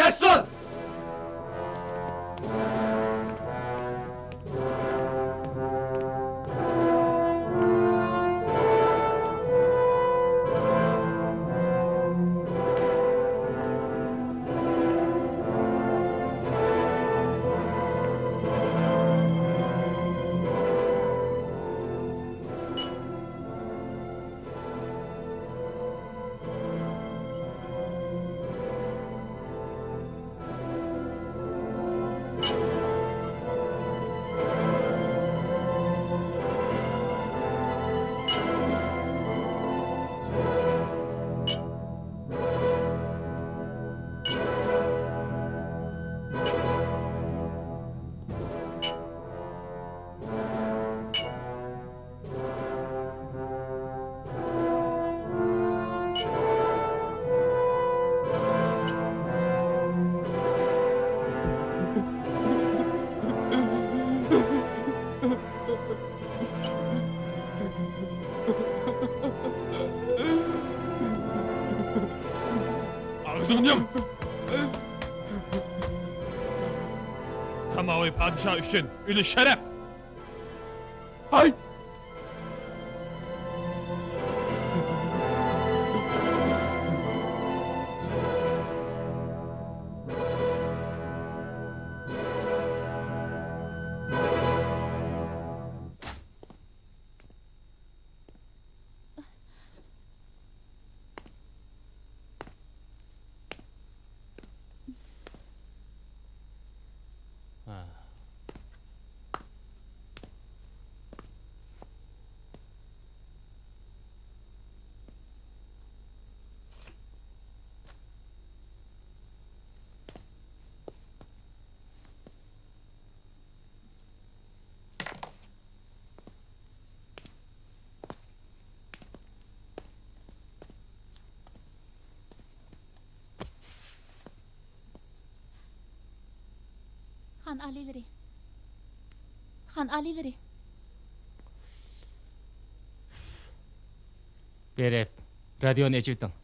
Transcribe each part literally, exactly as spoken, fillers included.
ياشىسۇن! ئاغزىڭنى يۇم! ساماۋى پادىشاھ ئۈچۈن ئۆلۈش شەرەپ! ھاي! خان ئالىيلىرى، خان ئالىيلىرى. بېرىپ، رادىيونى ئېچىۋېتىڭ.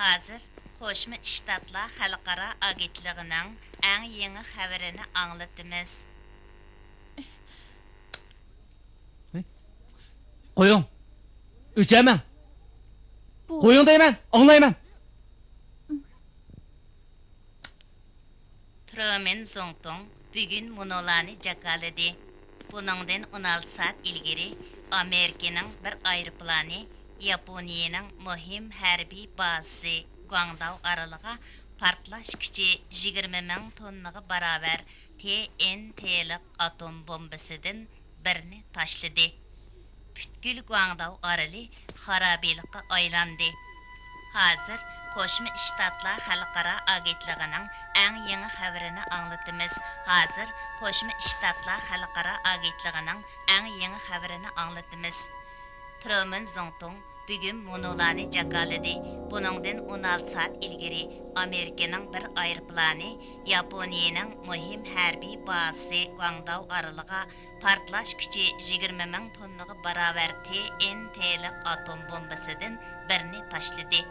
ھازىر قوشما شتاتلار خەلقئارا ئاگېنتلىقىنىڭ ئەڭ يېڭى خەۋىرىنى ئاڭلىتىمىز. قويۇڭ! ئۆچەرمەڭ! بۇ قويۇڭ دەيمەن! ئاڭلايمەن! ترومېن زۇڭتۇڭ بۈگۈن مۇنۇلارنى جاكارلىدى. بۇنىڭدىن ئون ئالتە سائەت ئىلگىرى ئامېرىكىنىڭ بىر ئايروپىلانى ياپونىيىنىڭ مۇھىم ھەربىي بازىسى گۇاڭداۋ ئارىلىغا پارتلاش كۈچى يىگىرمە مىڭ توننىغا باراۋەر تې ئېن تېلىق ئاتوم بومبىسىدىن بىرنى تاشلىدى. پۈتكۈل گۇاڭداۋ ئارىلى خارابىلىققا ئايلاندى. ھازىر قوشما شتاتلار خەلقئارا ئاگېنتلىقىنىڭ ئەڭ يېڭى خەۋىرىنى ئاڭلىتىمىز. ھازىر قوشما شتاتلار خەلقئارا ئاگېنتلىقىنىڭ ئەڭ يېڭى خەۋىرىنى ئاڭلىتىمىز. ترومېن زۇڭتۇڭ بۈگۈن مۇنۇلارنى جاكارلىدى. بۇنىڭدىن ئون ئالتە سائەت ئىلگىرى ئامېرىكىنىڭ بىر ئايروپىلانى ياپونىيىنىڭ مۇھىم ھەربىي بازىسى گۇاڭداۋ ئارىلىغا پارتلاش كۈچى يىگىرمە مىڭ توننىغا باراۋەر تې ئېن تېلىق ئاتوم بومبىسىدىن بىرنى تاشلىدى.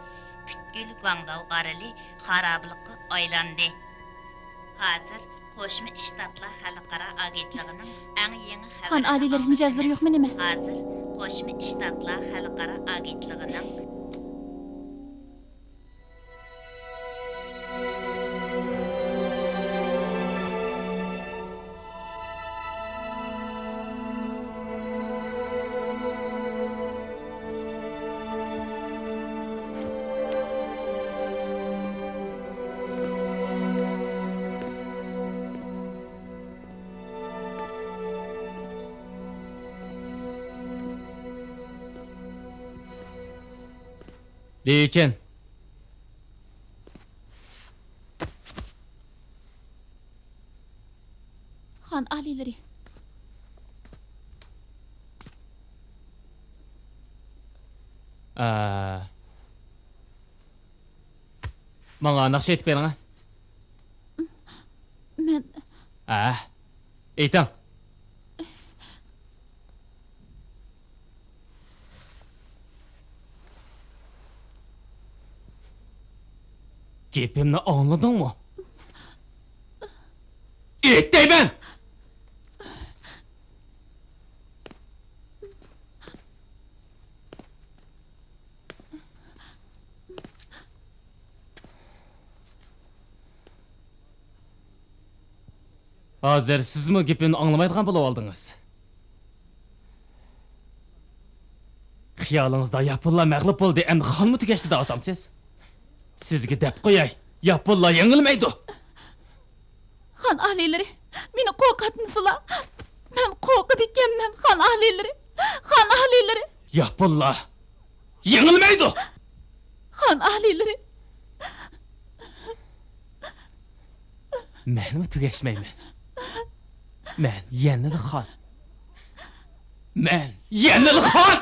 پۈتكۈل گۇاڭداۋ ئارىلى خارابىلىققا ئايلاندى. ھازىر قوشما شتاتلار خەلقئارا ئاگېنتلىقىنىڭ ئەڭ يېڭى خەۋىرىنى خان ئالىيلىرى مىجەزلىرى ئاڭلىتىمىز. يوقمۇ نېمە؟ ھازىر قوشما شتاتلار خەلقئارا ئاگېنتلىقىنىڭ لى يۈچۈن. خان ئالىيلىرى. ئە، ماڭا ناخشا ئېيتىپ بېرىڭە. مەن. ئە، ئېيتىڭ. گېپىمنى ئاڭلىدىڭمۇ؟ ئېيت دەيمەن! ھازىر سىزمۇ گېپىمنى ئاڭلىمايدىغان بولۇۋالدىڭىز. خىيالىڭىزدا ياپونلار مەغلۇپ بولدى، ئەمدى خانمۇ تۈگەشتى دەۋاتامسىز؟ سىزگە دەپ قوياي، ياپونلار يېڭىلمەيدۇ. خان ئالىيلىرى، مېنى قورقۇتمىسىلا. مەن قورقىدىكەنمەن، خان ئالىيلىرى. خان ئالىيلىرى. ياپونلار يېڭىلمەيدۇ. خان ئالىيلىرى. مەنمۇ تۈگەشمەيمەن. مەن يەنىلا خان. مەن يەنىلا خان.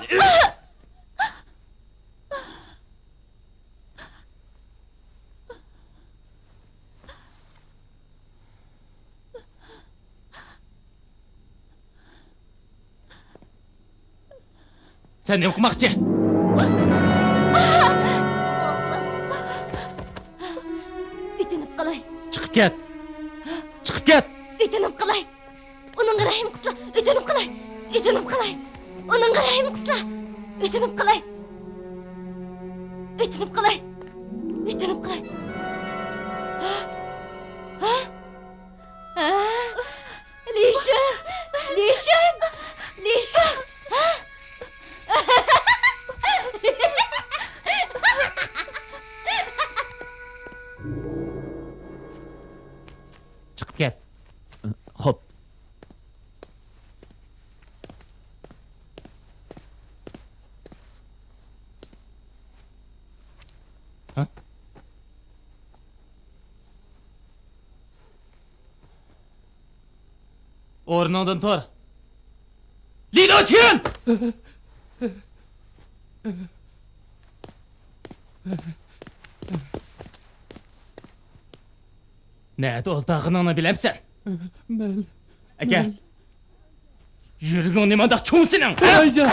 سەن نېمە قىلماقچى؟ ئۆتۈنۈپ قالاي. چىقىپ كەت! چىقىپ كەت! ئۆتۈنۈپ قالاي. ئۇنىڭغا رەھىم قىلسىلا، ئۆتۈنۈپ قالاي. ئۆتۈنۈپ قالاي. ئۇنىڭغا رەھىم قىلسىلا، ئۆتۈنۈپ قالاي. ئۆتۈنۈپ قالاي. ئۆتۈنۈپ قالاي. ھە؟ ھە؟ لىشۈن! لىشۈن! لىشۈن! چىقىپ كەت. خوپ. ھە؟ ئورنۇڭدىن تۇر. لى دېچۈن! نەدە ئولتۇرغىنىڭنى بىلەمسەن؟ مەن. ئەكە. مەن. يۈرىكىڭ نېمانداق چوڭ سېنىڭ، ھە؟ ئايجان.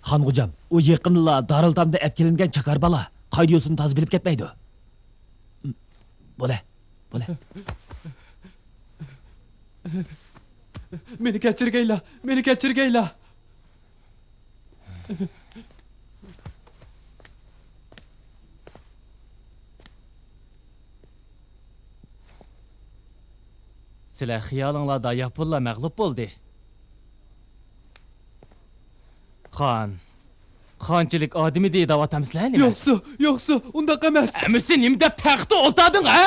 خان غوجام، ئۇ يېقىندىلا دارىلتامدىن ئەپ كېلىنگەن چاكار بالا. قايدا يۈرسىنى تازا بىلىپ كەتمەيدۇ. بولە، بولە. مېنى كەچۈرگەيلا، مېنى كەچۈرگەيلا. سىلەر خىيالىڭلاردا ياپونلار مەغلۇپ بولدى. خان، خانچىلىك ئادىمىدى دەۋاتامسىلەر نېمە؟ يوقسۇ، يوقسۇ، ئۇنداق ئەمەس. ئەمىسە نېمە دەپ تەختتە ئولتۇردۇڭ، ھە؟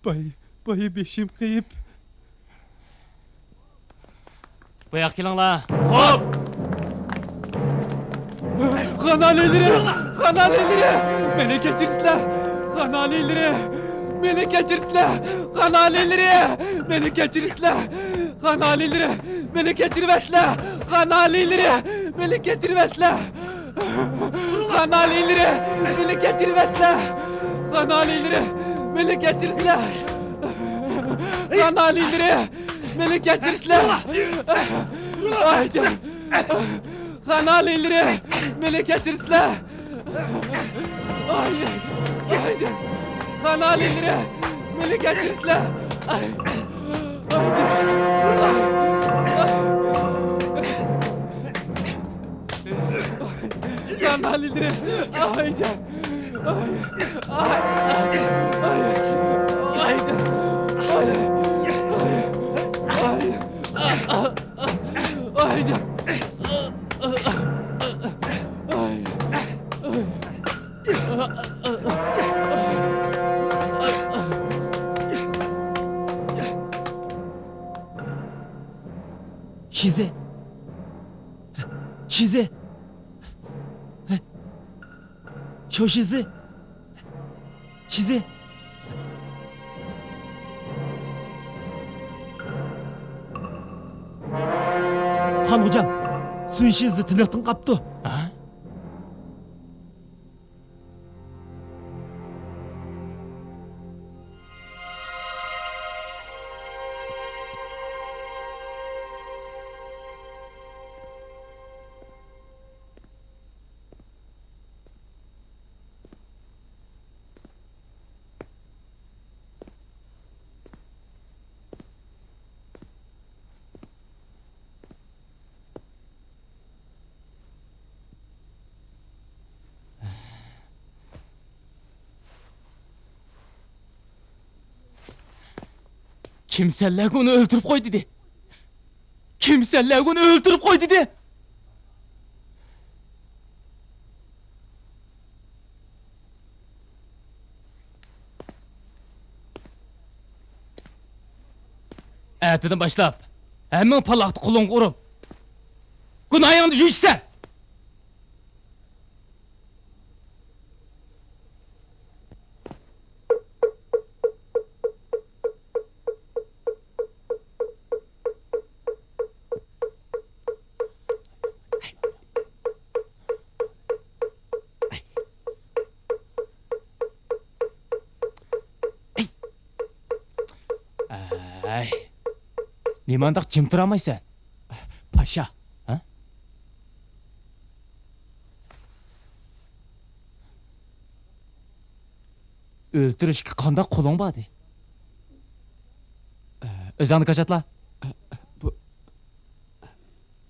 باي، باي بېشىم قېيىپ. بۇياققا كېلىڭلار. خوپ! خان ئالىيلىرى! خان ئالىيلىرى! مېنى كەچۈرسىلەر! خان ئالىيلىرى! مېنى كەچۈرسىلەر! خان ئالىيلىرى! مېنى كەچۈرسىلەر! خان ئالىيلىرى! مېنى كەچۈرۈۋەتسىلە! خان ئالىيلىرى! مېنى كەچۈرۈۋەتسىلە! خان ئالىيلىرى! مېنى كەچۈرۈۋەتسىلە! خان ئالىيلىرى! مېنى كەچۈرسىلە! خان ئالىيلىرى! مېنى كەچۈرسىلە! ئايجان! خان ئالىيلىرى! مېنى كەچۈرسىلە! ئاي، ئاي، خان ئالىيلىرى، مېنى كەچۈرسىلە! ئاي، ئاي، ئاي، ئاي. خان ئالىيلىرى، ئايجان! ئاي، ئاي، ئاي، ئايجان! ئاي، ئاي، ئاي، ئايجان! شىزى! شىزى! شو شىزى! شىزى. خان غوجام، سۈن شىزى تىنىقتىن قاپتۇ. ھە؟ كىم سەنلەرگە ئۇنى ئۆلتۈرۈپ قوي دېدى؟ كىم سەنلەرگە ئۇنى ئۆلتۈرۈپ قوي دېدى؟ ئەتىدىن باشلاپ ھەممىڭ پالاقتا قولۇڭغا ئۇرۇپ، گۇناھىڭدىن يۇيۇشىسەن! ئەي، نېمانداق جىم تۇرالمايسەن، پاشا؟ ھە؟ ئۆلتۈرۈشكە قانداق قولۇڭ باردى؟ ئۆزۈڭنى كاچاتلا. بۇ،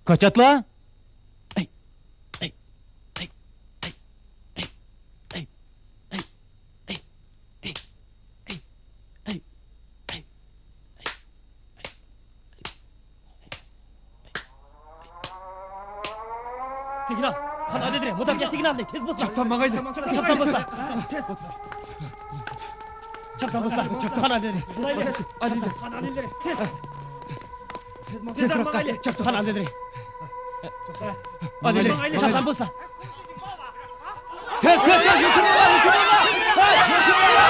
كاچاتلا! سىگنال! خان ئالىيلىرى، مۇداپىئە سىگنالىنى تېز بولسا! چاپسان ماڭايلى! چاپسان بولسا! تېز! چاپسان بولسا! خان ئالىيلىرى! خان ئالىيلىرى! تېز! تېزرەك ماڭايلى! خان ئالىيلىرى! ئالىيلىرى! چاپسان بولسا! تېز، تېز، تېز! يوشۇرۇنلا، يوشۇرۇنلا! ھەي، يوشۇرۇنلا!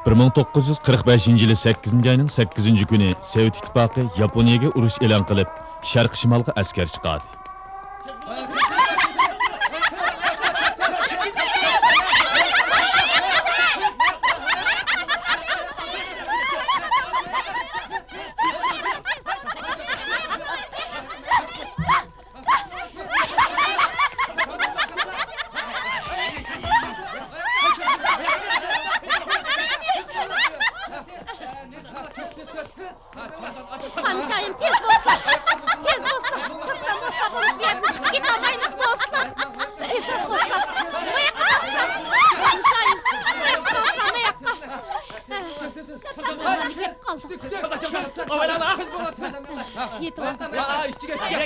بىر مىڭ توققۇز يۈز قىرىق بەشىنچى يىلى سەككىزىنچى ئاينىڭ سەككىزىنچى كۈنى سوۋېت ئىتتىپاقى ياپونىيەگە ئۇرۇش ئېلان قىلىپ، شەرقىي شىمالغا ئەسكەر چىقاردى. خانىشايىم، تېز بولسا! تېز بولسا! چاپسان بولسا، بولسا بۇ يەردىن چىقىپ كېتەلمەيمىز بولسا! تېزرەك بولسا! ماياققا بولسا! خانىشايىم، ماياققا بولسا، ماياققا! كېلىپ قالدى. يېتىۋالدى. ئىچىگە، ئىچىگە.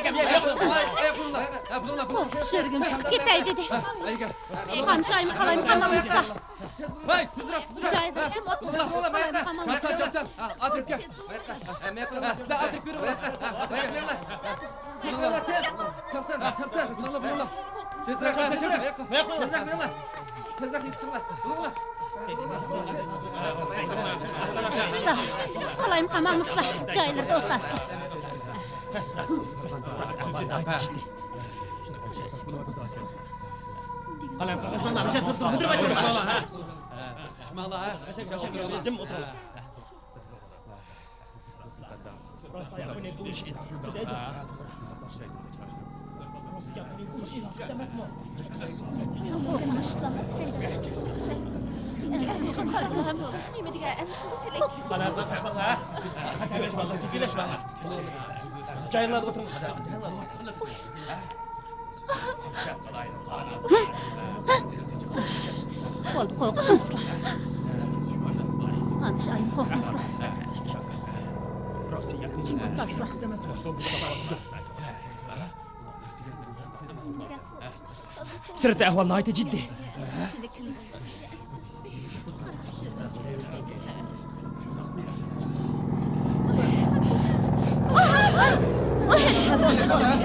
قورقۇپ شۆرىگۈم چىقىپ كېتەي دېدى. خانىشايىم، قالايمىقانلار بولسا! ھەي، تېزرەك، تېزرەك! جايىدا جىم ئولتۇرسا، قالايمىقانلار بولسا! ئاتىرىپ كەل. سىلەر ئاتىرىپ بېرىڭلار. بولۇڭلار، تېز! چاپسان، چاپسان! بولۇڭلار، بولۇڭلار! تېزرەك، تېزرەك! تېزرەك بېرىڭلار! تېزرەك يېتىشىڭلار! بولۇڭلار! ئۇستا، قالايمىقان ماڭمىسىلا، جايلىرىدا ئولتۇرسىلا. قالايمىقان، مۇدىر، مۇدىر! چىقماڭلار، ھە؟ جىم ئولتۇرۇڭلار. بولدى، قورقماسلا. خانىشايىم، قورقماسلا. جىم ئولتۇرسىلا. سىرتتا ئەھۋال ناھايىتى جىددىي.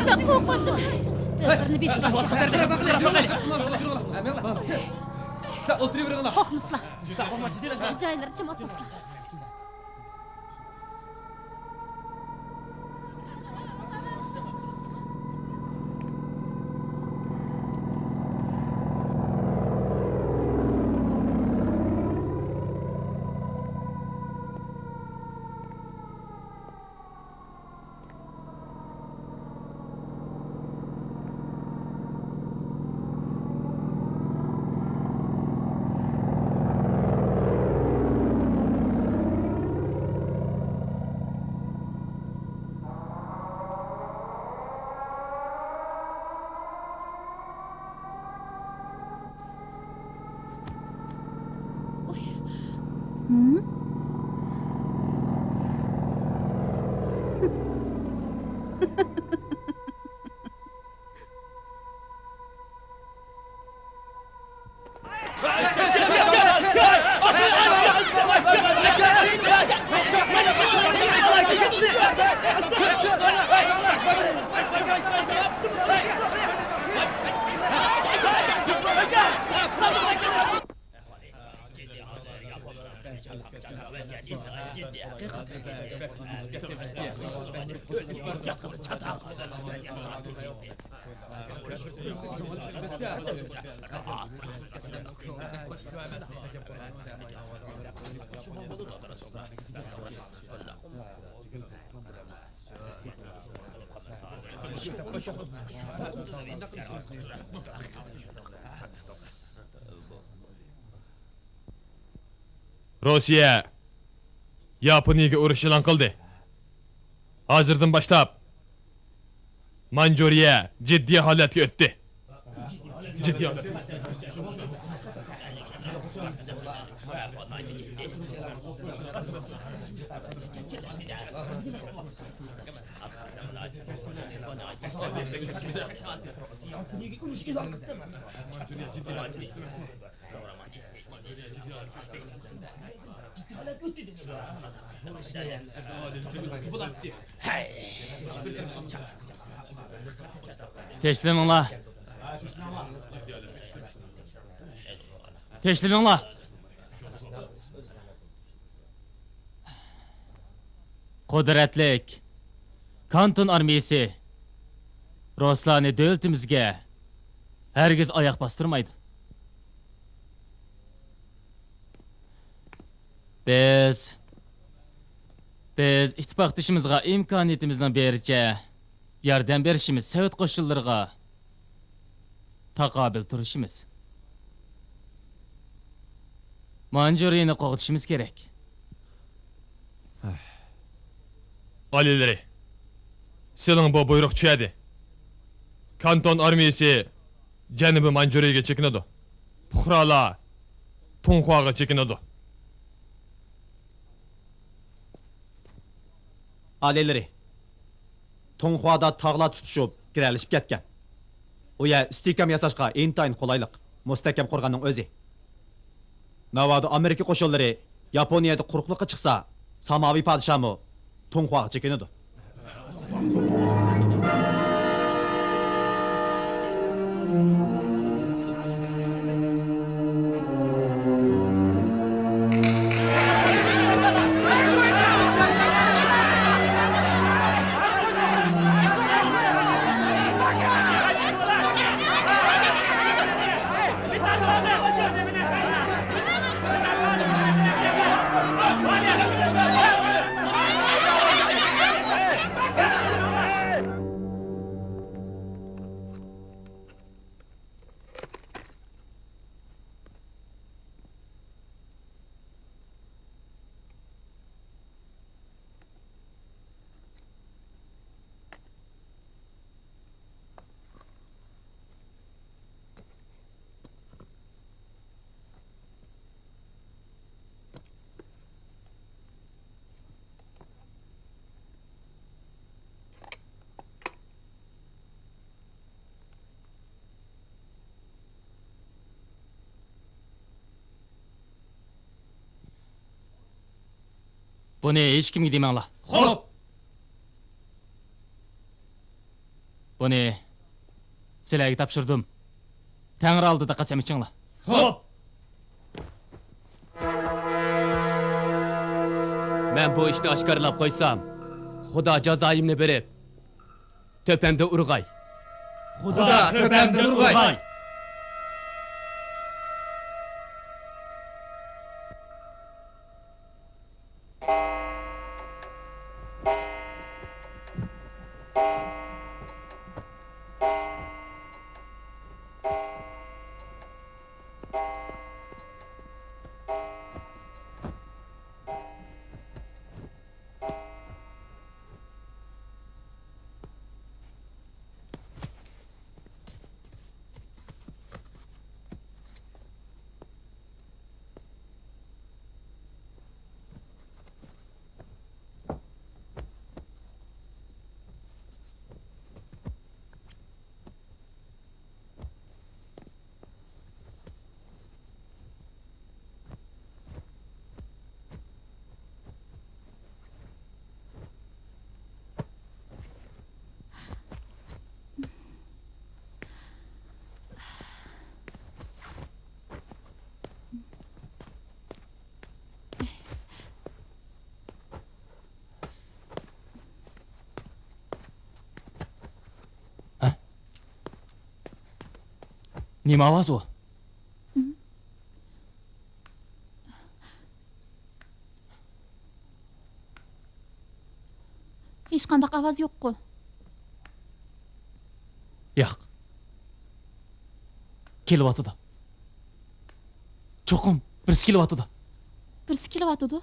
مەن قورقۇۋاتىمەن. ئۆزلىرىنى بېسىۋالسا. سەل ئولتۇرۇۋېرىڭلار. قورقمىسىلا. بىر جايلىرى جىم ئولتۇرسىلا. روسىيە ياپونىيەگە ئۇرۇش ئېلان قىلدى. ھازىردىن باشلاپ مانجۇرىيە جىددىي ھالەتكە ئۆتتى. جىددىي ھالەت. تەشلىنىڭلار. تەشلىنىڭلار. قۇدرەتلىك كانتون ئارمىيىسى رۇسلارنى دۆلىتىمىزگە ھەرگىز ئاياق باستۇرمايدۇ. بىز، بىز ئىتتىپاقدىشىمىزغا ئىمكانىيىتىمىزنىڭ بېرىچە ياردەم بېرىشىمىز، سوۋېت قوشۇنلىرىغا تاقابىل تۇرۇشىمىز. مانجۇرىيەنى قوغدىشىمىز كېرەك. ئالىيلىرى، سېلىڭ بۇ بۇيرۇق چۈشەدى. كانتون ئارمىيىسى جەنۇبىي مانجۇرىيەگە چېكىنىدۇ. پۇقرالار تۇڭخۇاغا چېكىنىدۇ. ئالىيلىرى، تۇڭخۇادا تاغلار تۇتىشىپ، گىرەلىشىپ كەتكەن. ئۇ يەر ئىستىھكام ياساشقا ئىنتايىن قولايلىق، مۇستەھكەم قورغاننىڭ ئۆزى. ناۋادا ئامېرىكا قوشۇنلىرى ياپونىيەدە قۇرۇقلۇققا چىقسا، ساماۋى پادىشاھمۇ تۇڭخۇاغا چېكىنىدۇ. بۇنى ھېچكىمگە دېمەڭلار. خوپ. بۇنى سىلەرگە تاپشۇردۇم. تەڭرى ئالدىدا قەسەم ئىچىڭلار. خوپ. مەن بۇ ئىشنى ئاشكارىلاپ قويسام، خۇدا جازايىمنى بېرىپ، تۆپەمدە ئۇرغاي. خۇدا تۆپەمدە ئۇرغاي. ھە؟ نېمە ئاۋاز ئۇ؟ ھېچقانداق ئاۋاز يوققۇ؟ ياق. كېلىۋاتىدۇ. چوقۇم بىرسى كېلىۋاتىدۇ. بىرسى كېلىۋاتىدۇ؟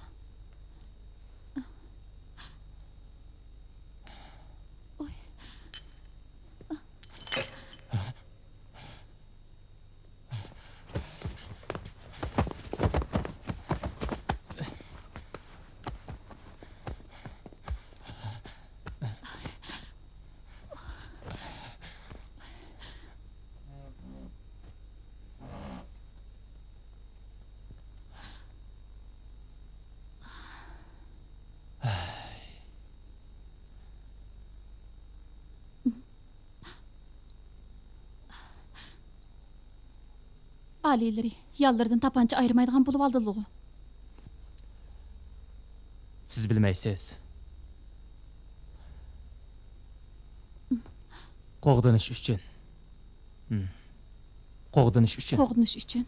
ئالىيلىرى، يانلىرىدىن تاپانچا ئايرىمايدىغان بولۇۋالدىلىغۇ؟ سىز بىلمەيسىز. قوغدىنىش ئۈچۈن. ھىم. قوغدىنىش ئۈچۈن. قوغدىنىش ئۈچۈن.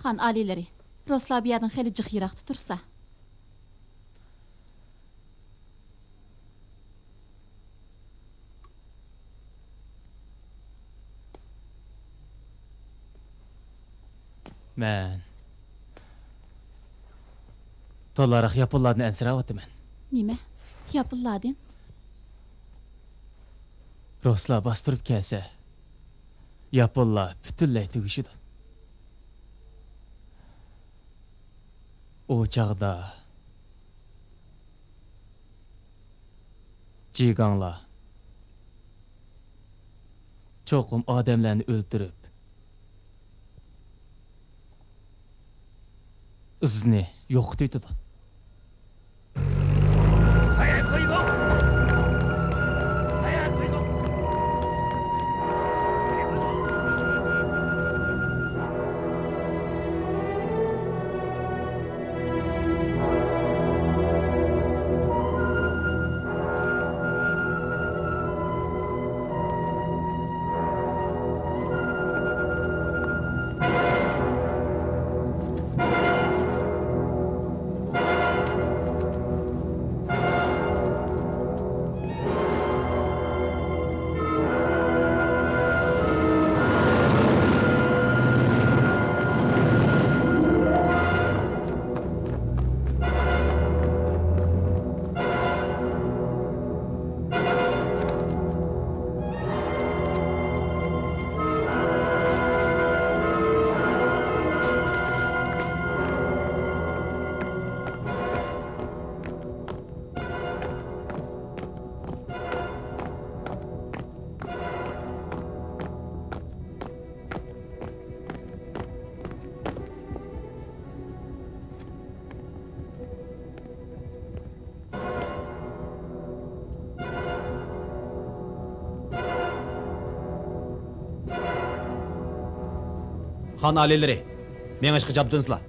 خان ئالىيلىرى، رۇسلار بۇ يەردىن خېلى جىق يىراقتا تۇرسا. مەن تولىراق ياپونلاردىن ئەنسىرەۋاتىمەن. نېمە؟ ياپونلاردىن؟ رۇسلار باستۇرۇپ كەلسە، ياپونلار پۈتۈنلەي تۈگىشىدۇ. ئۇ چاغدا جىگاڭلار چوقۇم ئادەملەرنى ئۆلتۈرۈپ، ئىزنى يوقىتىۋېتىدۇ. خان ئالىيلىرى، مېڭىشقا جابدۇنسىلەر.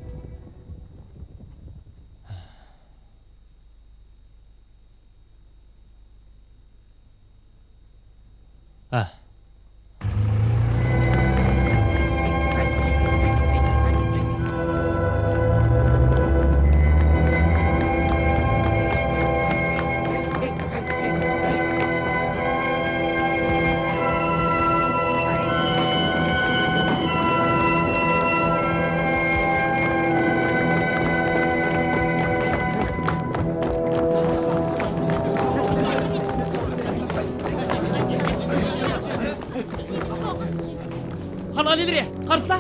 ھە. خان ئالىيلىرى، قارىسىلا!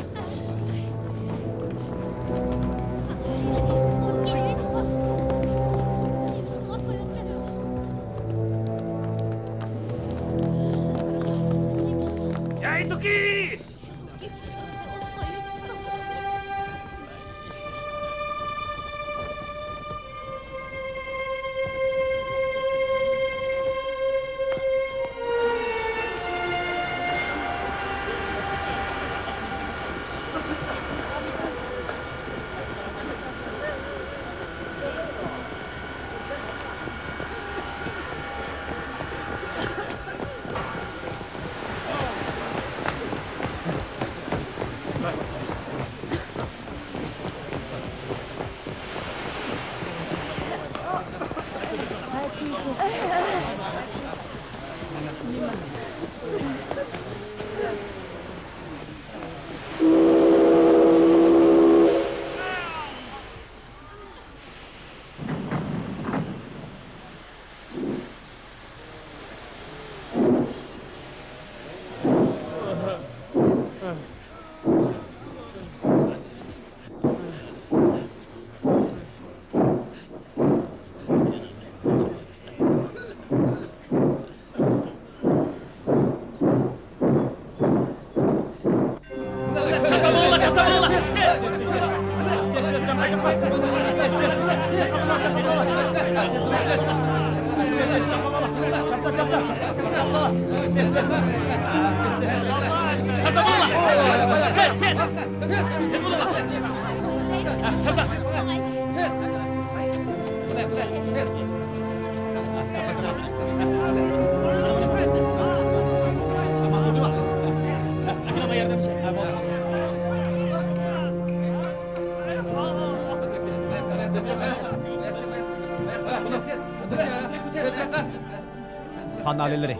خان ئالىيلىرى،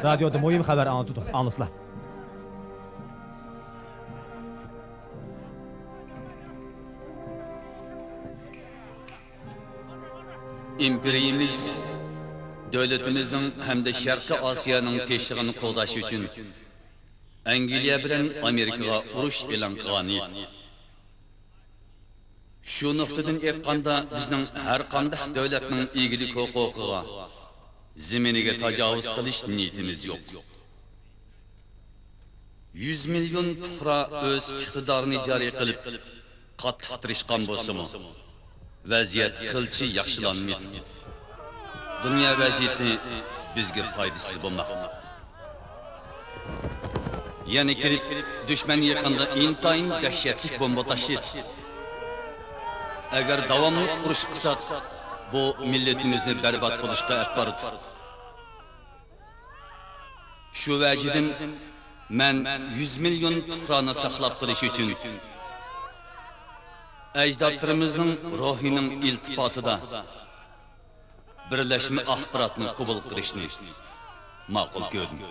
رادىيودا مۇھىم خەۋەر ئاڭلىتىدۇ، ئاڭلىسىلا. ئىمپېرىيىمىز دۆلىتىمىزنىڭ ھەمدە شەرقىي ئاسىيانىڭ تىنچلىقىنى قوغداش ئۈچۈن ئەنگلىيە بىلەن ئامېرىكىغا ئۇرۇش ئېلان قىلغان ئىدى. شۇ نۇقتىدىن ئېيتقاندا، بىزنىڭ ھەرقانداق دۆلەتنىڭ ئىگىلىك ھوقۇقىغا، زېمىنىگە تاجاۋۇز قىلىش نىيىتىمىز يوق. يۈز مىليون پۇقرا ئۆز ئىقتىدارىنى جارى قىلىپ، قاتتىق تىرىشقان بولسىمۇ، ۋەزىيەت قىلچە ياخشىلانمىدى. دۇنيا ۋەزىيىتى بىزگە پايدىسىز بولماقتا. يەنە كېلىپ، دۈشمەن يېقىندا ئىنتايىن دەھشەتلىك بومبا تاشلىدى. ئەگەر داۋاملىق ئۇرۇش قىلساق، بۇ مىللىتىمىزنى بەربات بولۇشقا ئەپ بارىدۇ. شۇ ۋەجىدىن، مەن يۈز مىليون پۇقرانى ساقلاپ قېلىش ئۈچۈن، ئەجدادلىرىمىزنىڭ روھىنىڭ ئىلتىپاتىدا بىرلەشمە ئاخباراتنى قوبۇل قىلىشنى ماقۇل كۆردۈم.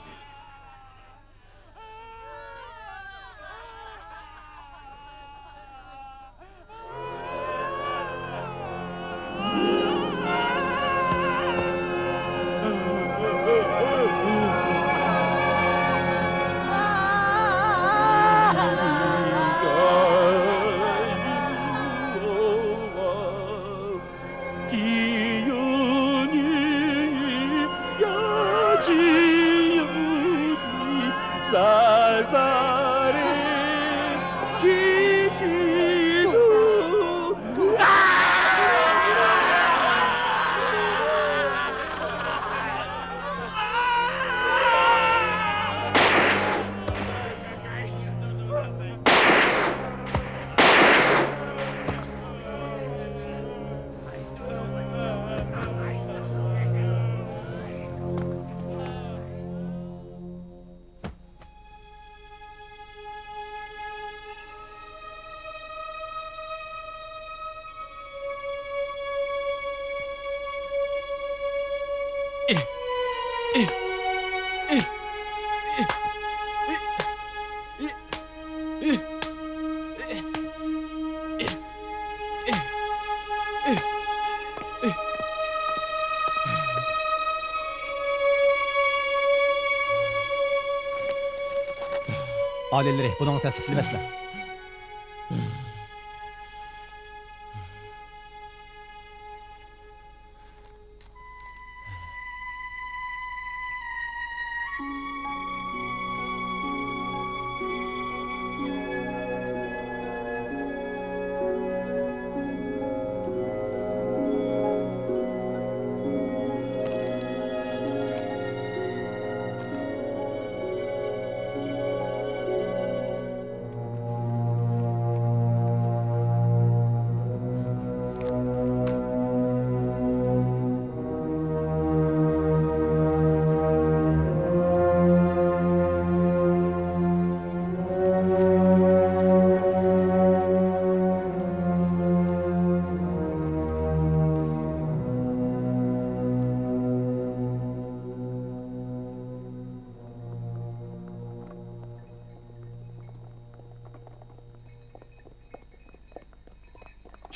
ئالىيلىرى، بۇنىڭغا تەستىقچىلىۋەتسىلە.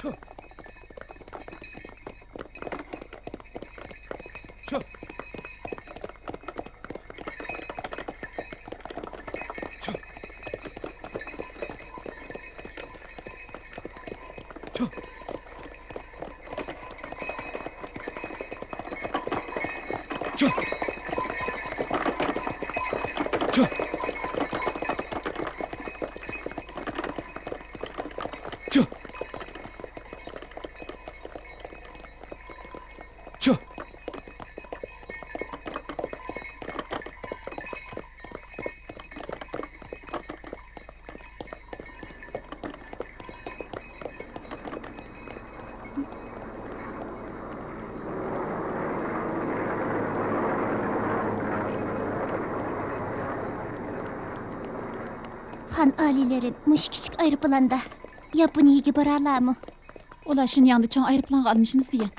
چۇھ! چۇھ! چۇھ! چۇھ! چۇھ! چۇھ! چۇھ! چۇھ! خان ئالىيلىرى مۇشۇ كىچىك ئايروپىلاندا ياپونىيەگە بارالارمۇ؟ ئۇلار شىنياڭدا چوڭ ئايروپىلانغا ئالمىشىمىز دېگەن.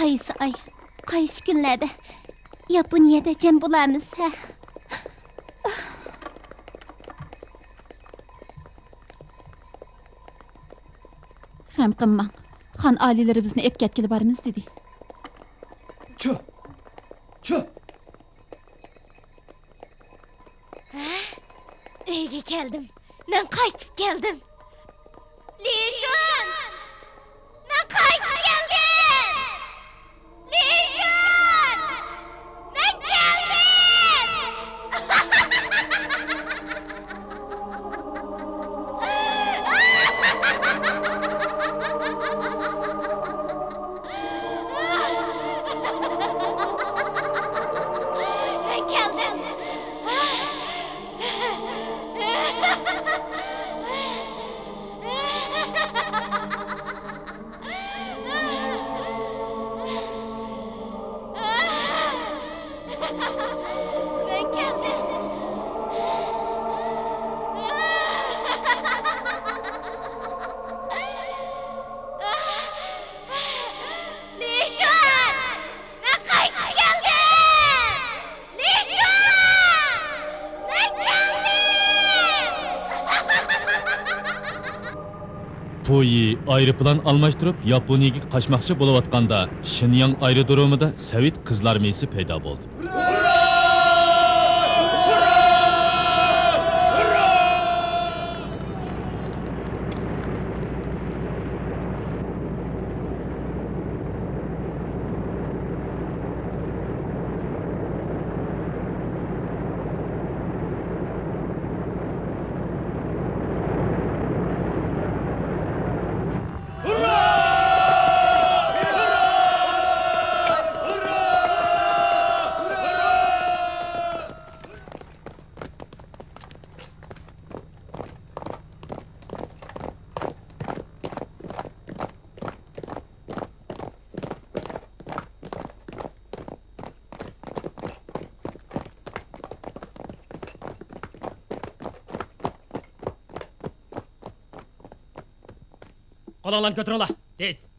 قايسى ئاي، قايسى كۈنلەردە ياپونىيەدە جەم بولارمىز، ھە؟ غەم قىلماڭ، خان ئالىيلىرى بىزنى ئېلىپ كەتكىلى بارىمىز دېدى. چۇھ! چۇھ! ھە؟ ئۆيگە كەلدىم. مەن قايتىپ كەلدىم. لىشۇن! مەن قايتىپ كەلدىم! لىشۇن! مەن كەلدىم! مەن كەلدىم! مەن كەلدىم. لىشۇن! مەن قايتىپ كەلدىم! لىشۇن! مەن كەلدىم! پۇيى ئايروپىلان ئالماشتۇرۇپ ياپونىيەگە قاچماقچى بولۇۋاتقاندا، شىنياڭ ئايرودرومىدا سوۋېت قىزلار مېيىسى پەيدا بولدى. قولۇڭلارنى كۆتۈرۈڭلار، تېز!